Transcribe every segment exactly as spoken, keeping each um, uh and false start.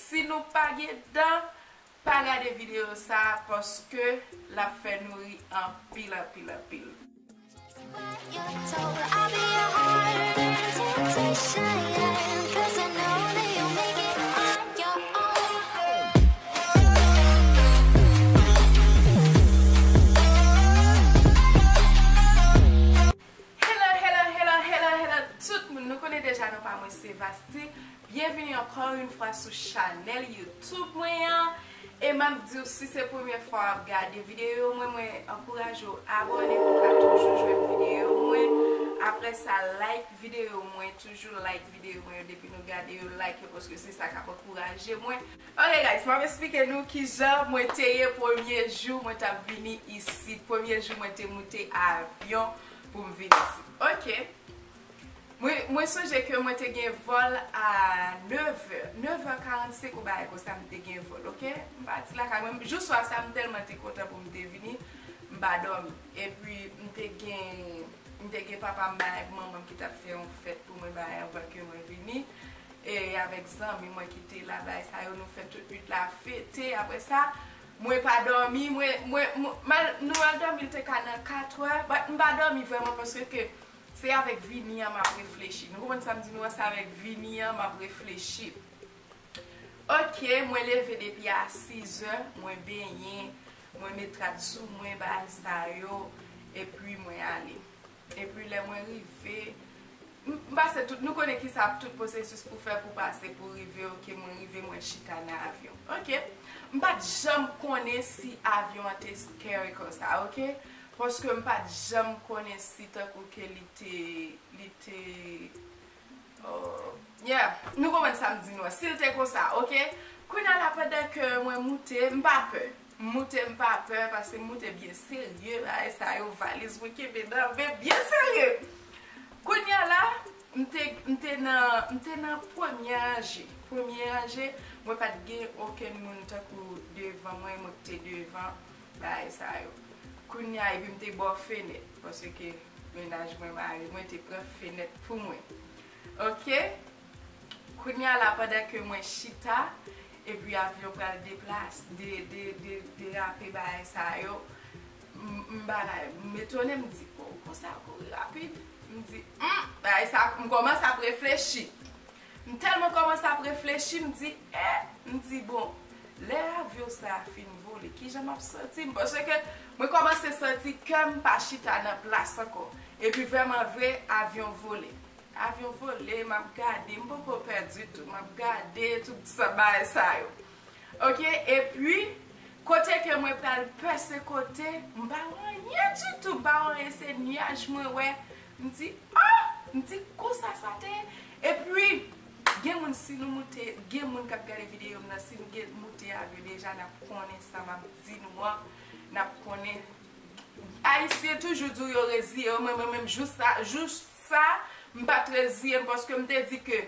Si nou pa gen dan, pa gade videyo sa a, paske l ap fè nou ri anpil, anpil, anpil. Hello, hello, hello, hello, hello, tout moun. Nou konnen deja non pa mwen se Vasti. Byenvini ankò yon fwa sou chanèl YouTube mwen an. E m ap di w, si se premye fwa w ap gade videyo mwen, mwen ankouraje w abòne pou w ka toujou jwenn videyo mwen. Apre sa, like videyo mwen, toujou like videyo mwen yo depi nou gade yo, like yo, paske se sa k ap ankouraje mwen. Ok guys, m ap esplike nou kijan mwen te ye premye jou mwen t ap vini isit, premye jou mwen te moute avyon pou m vin isit. Ok. Mwen, mwen sonje ke mwen te gen vòl a nèv è, nèv è karannsenk ou bagay konsa m te gen vòl, ok? M pati lakay mwen, jou swa sa m tèlman te kontan pou m te vini, m pa dòmi. Epi m te gen, m te gen papa m bay ak manman m ki t ap fè yon fèt pou mwen bay anvan ke mwen vini. E avèk zanmi mwen ki te la bay sa yo, nou fè tout nwit la fete. Apre sa, mwen pa dòmi, mwen, mwen, mwen, m al, nou al dòmi, l te ka nan kat è, but m pa dòmi vrèman paske ke se avèk vini an m ap reflechi. Nou konprann sa m di nou an, se avèk vini an m ap reflechi. Ok, mwen leve depi a sis è, mwen benyen, mwen met rad sou mwen, bagay sa yo, epi mwen ale. Epi lè mwen rive, m, m pase tout, nou konnen kisa tout pwosesis pou fè pou pase, pou rive, ok, mwen rive, mwen chita nan avyon. Ok, m pa t janm konnen si avyon an te scary konsa, ok? Paske m pa t janm konnen si tankou ke li te, li te, oh, yeah, nou konprann sa m di nou an. Si l te konsa, ok? Kounye a la, pandan ke mwen moute, m pa pè. M moute, m pa pè, paske m moute byen serye, bagay sa yo, valiz mwen kenbe nan men byen serye. Kounye a la, m te, m te nan, m te nan premye ranje. Premye ranje, mwen pa t gen okenn moun tankou devan mwen, mwen ki te devan bagay sa yo. Kounye a, epi m te bò fenèt, paske mennaj mwen, mari mwen, te pran fenèt pou mwen. Ok? Kounye a la, pandan ke mwen chita, epi avyon pral deplase, de, de, de, derape bagay sa yo, m, m bagay, m etone, m di, "Oh, konsa kouri rapid." M di, "Hmm, bagay sa," m kòmanse ap reflechi. M tèlman kòmanse ap reflechi, m di, "Eh," m di, "bon, lè avyon sa a fin vole, kijan m ap santi m?" Paske mwen kòmanse santi kè m pa chita nan plas ankò. Epi vrèman vre, avyon vole. Avyon vole, m ap gade, m poko pè ditou, m ap gade tout sa, bagay sa yo. Ok, epi, kote ke mwen pral pè, se kote m pa wè anyen ditou, m pa wè anyen, se nyaj mwen wè. M di, "Ah!" M di, "Konsa sa te ye?" Epi, gen moun, si nou moute, gen moun k ap gade videyo m nan, si nou gen moute avyon deja, n ap konnen sa m ap di nou an, n ap konnen. Ayisyen toujou di w yo reziye yo, mwen, mwen menm, jou sa, jou sa, m pa t reziye m, paske m te di ke,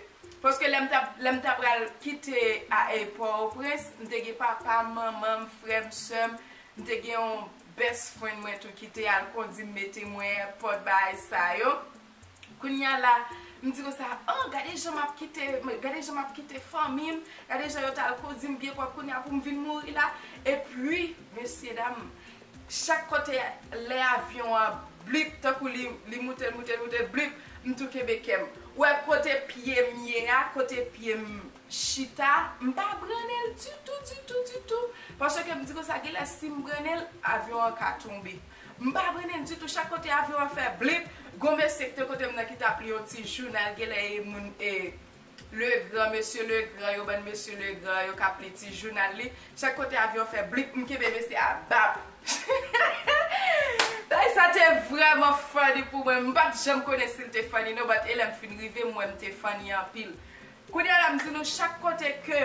paske lè m t ap, lè m t ap pral kite a, e, Pòtoprens, m te gen papa m, manman m, frè m, sè m, m te gen yon best friend mwen tou ki te al kondi m, mete mwen, èpòt, bagay sa yo. Kounye a la, m di konsa, "Oh, gade jan m ap kite, gade jan m ap kite fanmi m, gade jan yo t al kondi m byen pwòp kounye a pou m vin mouri la." Epi, mesye dam, chak kote lè avyon an blip, tankou li, li moute, l moute, l moute, l blip, m tou kenbe kè m. Ou wè kote pye m ye a, kote pye m chita, m pa brannen l ditou, ditou, ditou. Paske m di konsa, genlè si m brannen l, avyon an ka tonbe. M pa brannen l ditou. Chak kote avyon an fè blip, gon mesye ki te kote m nan ki t ap li yon ti jounal, genlè e moun, e, Legrand, mesye Legrand yo, bann mesye Legrand yo k ap li ti jounal li. Chak kote avyon fè blip, m kenbe mesye a, bap! Bagay sa te vrèman funny pou mwen. M pa t janm konnen si l te funny non, but e lè m fin rive, m wè m te funny anpil. Kounye a la, m di nou, chak kote ke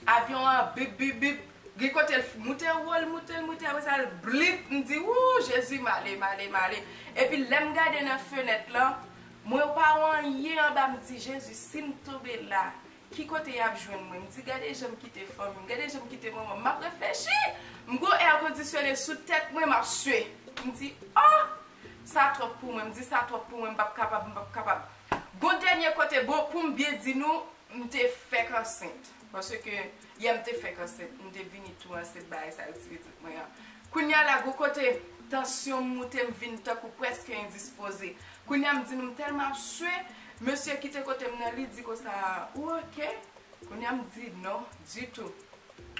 avyon an bip, bip, bip, gen kote l moute wo, l moute, l moute, apre sa l blip, m di, "Wou, Jezi, m ale, m ale, m ale." Epi lè m gade nan fenèt lan, mwen pa wè anyen anba, m di, "Jezi, si m tonbe la, ki kote y ap jwenn mwen?" M di, "Gade jan m kite fanmi m, gade jan m kite manman m." M ap reflechi, m gon èkondisyone sou tèt mwen, m ap swe. M di, "Oh, sa twòp pou mwen." M di, "Sa twòp pou mwen, m p ap kapab, m p ap kapab." Gon dènye kote, bon, pou m byen di nou, m te fèk ansent. Paske yè m te fèk ansent, m te vini tou ansent, bagay sa yo ti pitit mwen an. Kounye a la, gon kote tansyon m moute, m vin tankou prèske endispoze. Kounye a m di nou, m tèlman ap swe, mesye ki te kote m nan, li di konsa, "Ou oke?" Kounye a m di, "Non, ditou."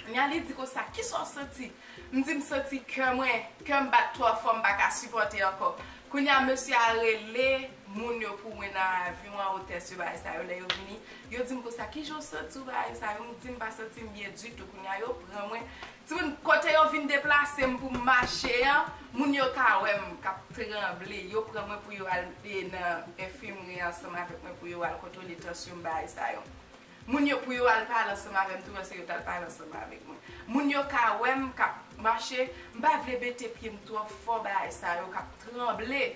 Kounye a li di konsa, "Kisa w santi?" M di, "M santi kè mwen, kè m bat twò fò, m pa ka sipòte ankò." Kounye a mesye a rele moun yo pou mwen nan avyon an, otès yo, bagay sa yo, lè yo vini, yo di m konsa, "Kijan w santi w, bagay sa yo?" M di, "M pa santi m byen ditou." Kounye a yo pran mwen, timoun, kote yo vin deplase m pou m mache an, moun yo ka wè m k ap tranble, yo pran mwen pou yo al, e, nan enfimri ansanm avèk mwen pou yo al kontwole tansyon m, bagay sa yo. Moun yo pou yo al pale ansanm avè m tou, paske yo t al pale ansanm avèk mwen. Moun yo ka wè m k ap mache, m pa vle mete pye m twò fò, bagay sa yo k ap tranble.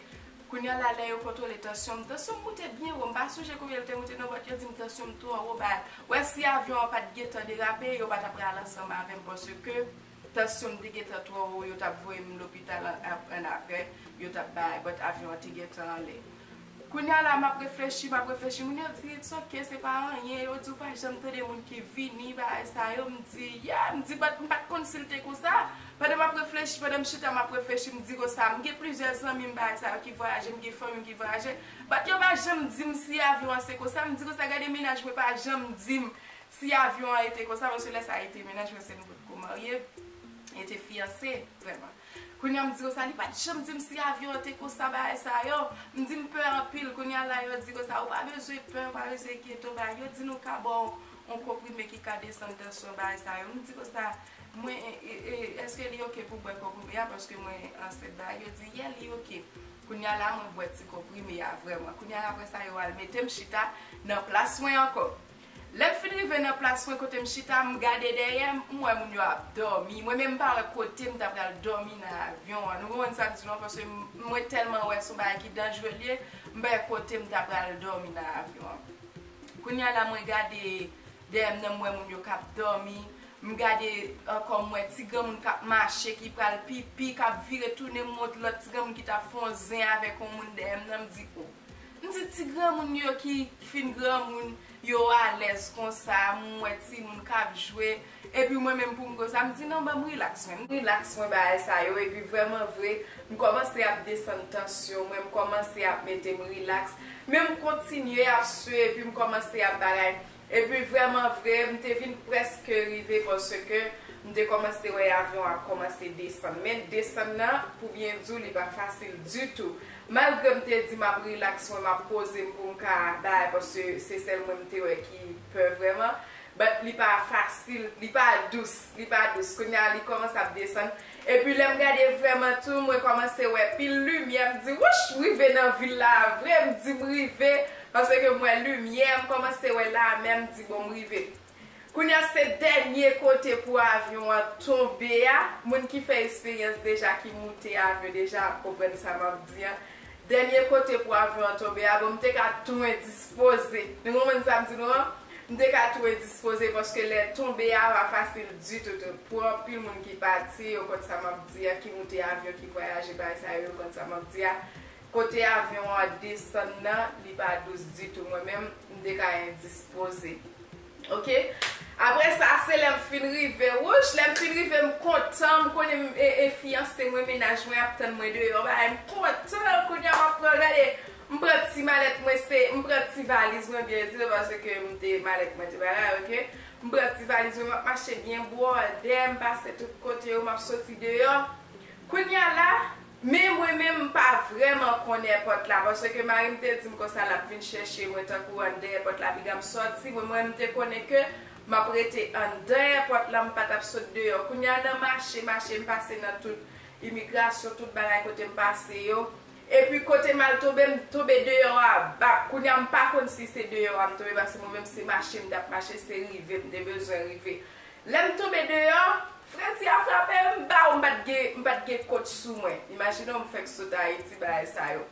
Kounye a la, lè yo kontwole tansyon m, tansyon m moute byen wo, m pa sonje konbyen l te moute non, but yo di m tansyon m twò wo, bagay. Wè, si avyon an pa t gentan derape, yo pa t ap pral ansanm avè m, paske tansyon m te gentan twò wo, yo t ap voye m lopital an, an, annapre, yo t ap bay, but avyon an te gentan anlè. Kounye a la, m ap reflechi, m ap reflechi, moun yo di, "It's ok, se pa anyen." Yo di, "Ou pa janm tande moun ki vini, bagay sa yo." M di, "Yeah," m di, "but m pa t konn si l te konsa." Pandan m ap reflechi, pandan m chita, m ap reflechi, m di konsa, m gen plizyè zanmi m, bagay sa yo, ki vwayaje, m gen fanmi m ki vwayaje, but yo pa janm di m si avyon an se konsa. M di konsa, gade, mennaj mwen pa janm di m si avyon an te konsa, paske lè sa a te mennaj mwen, se nou potko marye, e te fiyanse, vrèman. Kounye a m di konsa, li pa t janm di m si avyon an te konsa, bagay sa yo. M di m pè anpil. Kounye a la, yo di konsa, "Ou pa bezwen pè, ou pa bezwen enkyete w, bagay." Yo di nou ka ba w yon konprime ki ka desann tansyon, bagay sa yo. M di konsa, "Mwen, e, e, e, èske li oke pou bwè konprime a, paske mwen ansent, bagay?" Yo di, "Yeah, li oke." Kounye a la, mwen bwè ti konprime a vrèman. Kounye a la, apre sa, yo al mete m chita nan plas mwen ankò. Lè m fin rive nan plas mwen, kote m chita, m gade dèyè m, m wè moun yo ap dòmi. Mwen menm, m pa wè kote m ta pral dòmi nan avyon an. Nou konprann sa m di nou an, paske m, mwen tèlman wè se yon bagay ki danjre l ye, m pa wè kote m ta pral dòmi nan avyon an. Kounye a la, mwen gade dèyè m nan, m wè moun yo k ap dòmi. M gade ankò, m wè ti granmoun k ap mache, ki pral pipi, k ap vire tounen, m wont lòt ti granmoun ki t ap fè yon zen avèk yon moun dèyè m nan, m di, "O." M di, "Ti granmoun yo ki fin granmoun, yo alèz konsa, m wè timoun k ap jwe." Epi mwen menm pou m konsa, m di, "Non, ban m rilaks mwen, m rilaks mwen, bagay sa yo." Epi vrèman vre, m kòmanse ap desann tansyon mwen, m kòmanse ap mete m rilaks. Men m kontinye ap swe, epi m kòmanse ap bagay. Epi vrèman vre, m te vin prèske rive, paske m te kòmanse wè avyon an ap kòmanse desann. Men desann nan, pou byen di w, li pa fasil ditou. Malgre m te di m ap rilaks mwen, m ap poze m pou m ka bay, paske se sèl mwen m te wè ki pè vrèman. But li pa fasil, li pa dous, li pa dous. Kounye a, li kòmanse ap desann. Epi lè m gade vrèman tou, mwen kòmanse wè pil limyè. M di, "Wouch, m rive nan vil la vre." M di, "M rive." Paske m wè limyè, m kòmanse wè lamè, m di, "Bon, m rive." Kounye a, se dènye kote pou avyon an tonbe a. Moun ki fè eksperyans deja, ki moute avyon deja, ap konprann sa m ap di an. Dènye kote pou avyon an tonbe a, bon, m te ka tou endispoze. Nou konprann sa m di nou an? M te ka tou endispoze, paske lè tonbe a pa fasil ditou tou. Pou anpil moun ki pati, yo konn sa m ap di a, ki moute avyon, ki vwayaje, bagay sa yo, yo konn sa m ap di a. Kote avyon an desann nan, li pa dous ditou. Mwen menm, m te ka endispoze. Ok? Apre sa, se lè m fin rive. Wouch, lè m fin rive, m kontan, m konnen m, e, e fiyanse mwen, mennaj mwen ap tann mwen deyò. Bagay, m kontan, kounye a m ap pran, gade, m pran ti malèt mwen, se, m pran ti valiz mwen, byen di, paske m te, malèt mwen te bagay, ok? M pran ti valiz mwen, m ap mache byen bwòdè, m pase tout kote yo, m ap soti deyò. Kounye a la, men mwen menm, m pa vrèman konn èpòt la, paske mari m te di m konsa l ap vin chèche mwen, tankou anndan èpòt la, piga m sòti. Mwen, mwen, m te konnen ke m ap rete anndan èpòt la, m pa t ap sot deyò. Kounye a, nan mache, mache, m pase nan tout imigrasyon, tout bagay kote m pase yo. Epi kote m al tonbe, m tonbe deyò a bak. Kounye a, m pa konn si se deyò a m tonbe, paske mwen menm, se mache m t ap mache, se rive m te bezwen rive. Lè m tonbe deyò, fredi a frape m ba w, m pa t gen, m pa t gen kot sou mwen. Imajine w, m fèk sot Ayiti, bagay sa yo.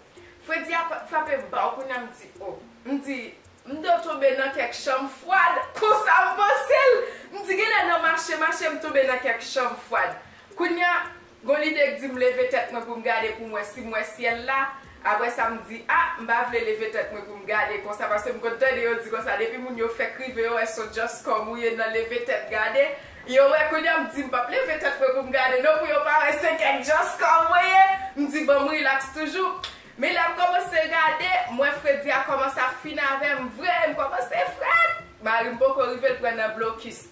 Fredi a fra-, frape m ba w, kounye a m di, o. M di, m dwe tonbe nan kèk chanm fwad, konsa m panse l. M di, genlè nan mache, mache, m tonbe nan kèk chanm fwad. Kounye a, gon lide k di m leve tèt mwen pou m gade, pou m wè si m wè syèl la. Apre sa, m di, ah, m pa vle leve tèt mwen pou m gade konsa, paske m konn tande yo di konsa, depi moun yo fèk rive, yo wè se on just come ou ye nan leve tèt gade. Yo wè, kounye a m di, m p ap leve tèt mwen pou m gade non, pou yo pa wè se kèk just come mwen ye. M di, bon, m relax toujou. Men lè m kòmanse gade, m wè fredi a kòmanse ap fin avè m vre, m kòmanse frèt. Mari m poko rive, l pran nan blokis.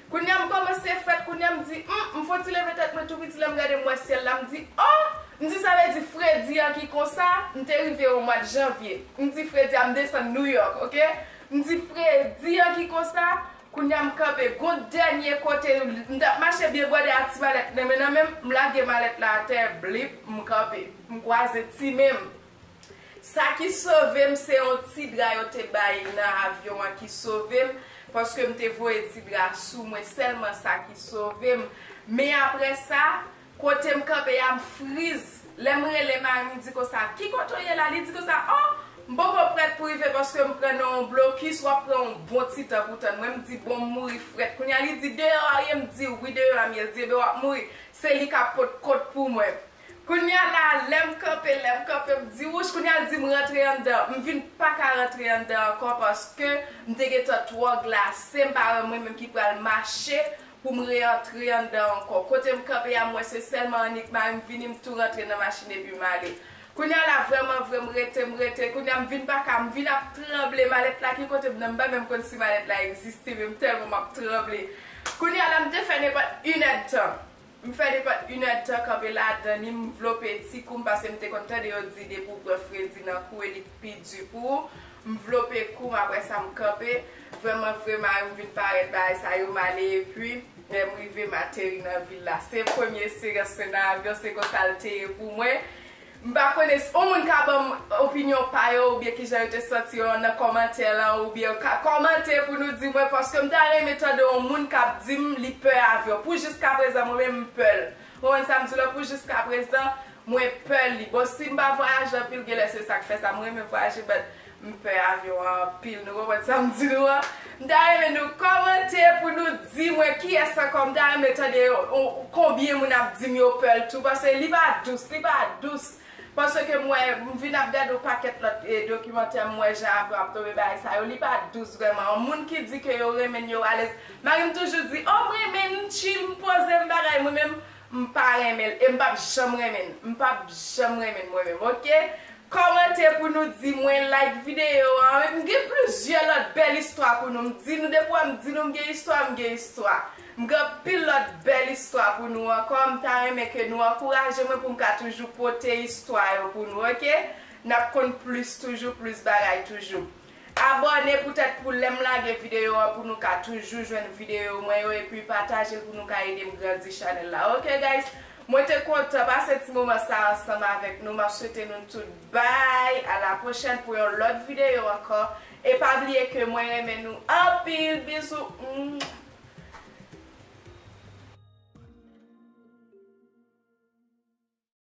Kounye a m kòmanse frèt, kounye a m di, hmm, m fon ti leve tèt mwen tou piti, lè m gade m wè syèl la, m di, oh! M di, sa vle di fredi an ki konsa, m te rive o mwa de janvye. M di, fredi a, m desann New York, oke? M di, fredi an ki konsa, kounye a m kanpe, gon dènye kote, m t ap mache byen bwòde a ti malèt nan men nan men m, m lage malèt la atè, blip, m kanpe. M kwaze ti men m. Sa ki sove m, se yon ti dra yo te bay nan avyon an ki sove m, paske m te voye ti dra sou mwen, sèlman sa ki sove m. Men apre sa, kote m kanpe a, m friz. Lè m rele mari m, m di konsa, ki kote w ye la? Li di konsa, oh, m poko prèt pou rive paske m pran nan yon blokis, w ap pran yon bon ti tan pou tann mwen. M di, bon, m mouri frèt. Kounye a, li di, deyò a w ye? M di, wi, deyò a m ye. Li di, ebyen, w ap mouri. Se li k ap pot kot pou mwen. Kounye a la, lè m kanpe, lè m kanpe, m di, wouch, kounye a l di m rantre anndan. M vin pa ka rantre anndan ankò paske m te gentan twò glase, m pa wè mwen menm ki pral mache pou m reantre anndan ankò. Kote m kanpe a, m wè se sèlman annik mari m vini, m tou rantre nan machin epi m ale. Kounye a la, vrèman vre, m rete, m rete. Kounye a, m vin pa ka, m vin ap tranble. Malèt la, ki kote m nan? M pa menm konn si malèt la egziste, men m tèlman m ap tranble. Kounye a la, m te fè nenpòt inèdtan. M fè nenpòt inèdtan kanpe ladan li, m vlope ti kou m, paske m te konn tande yo di depi w pran fredi nan kou e li pi di pou ou. M vlope kou m, apre sa m kanpe. Vrèman vre, mari m vin parèt bagay sa yo, m ale, epi lè m rive, m ateri nan vil la. Se premye eksperyans mwen nan avyon, se konsa l te ye pou mwen. M pa konnen si yon moun ka ban m opinyon pa yo oubyen kijan yo te santi yo nan kòmantè lan, oubyen yo ka kòmante pou nou di mwen, paske m ta renmen tande yon moun k ap di m li pè avyon. Pou jiskaprezan, mwen menm m pè l. Ou konprann sa m di w la? Pou jiskaprezan, mwen pè li. Bon, si m pa vwayaje anpil, genlè se sa k fè sa. M renmen vwayaje, but m pè avyon an anpil. Nou konprann sa m di nou an? M ta renmen nou kòmante pou nou di mwen kiyès ankò. M ta renmen tande, o, konbyen moun ap di m yo pè l tou. Paske li pa dous, li pa dous. Paske m wè, m vin ap gade yon pakèt lòt, e, dokimantè, m wè jan avyon ap tonbe, bagay sa yo. Li pa dous vrèman. Yon moun ki di ke yo renmen l, yo alèz. Mari m toujou di, o, m renmen l, m chill, m poze m bagay. Mwen menm, m pa renmen l. E m p ap janm renmen l. M p ap janm renmen l mwen menm, oke? Kòmante pou nou di mwen, like videyo an. M gen plizyè lòt bèl istwa pou nou. M di nou, depi w wè m di nou m gen istwa, m gen istwa. M gen anpil lòt bèl istwa pou nou ankò. M ta renmen ke nou ankouraje mwen pou m ka toujou pote istwa yo pou nou, oke? N ap konn plis toujou, plis bagay toujou. Abòne poutèt pou lè m lage videyo an pou nou ka toujou jwenn videyo mwen yo, epi pataje l pou nou ka ede m grandi chanèl la. Oke, guys? Mwen te kontan pase ti moman sa ansanm avèk nou. M ap swete nou tout bay. A la pwochèn pou yon lòt videyo ankò. E pa bliye ke mwen renmen nou anpil. Bizou. Mwah.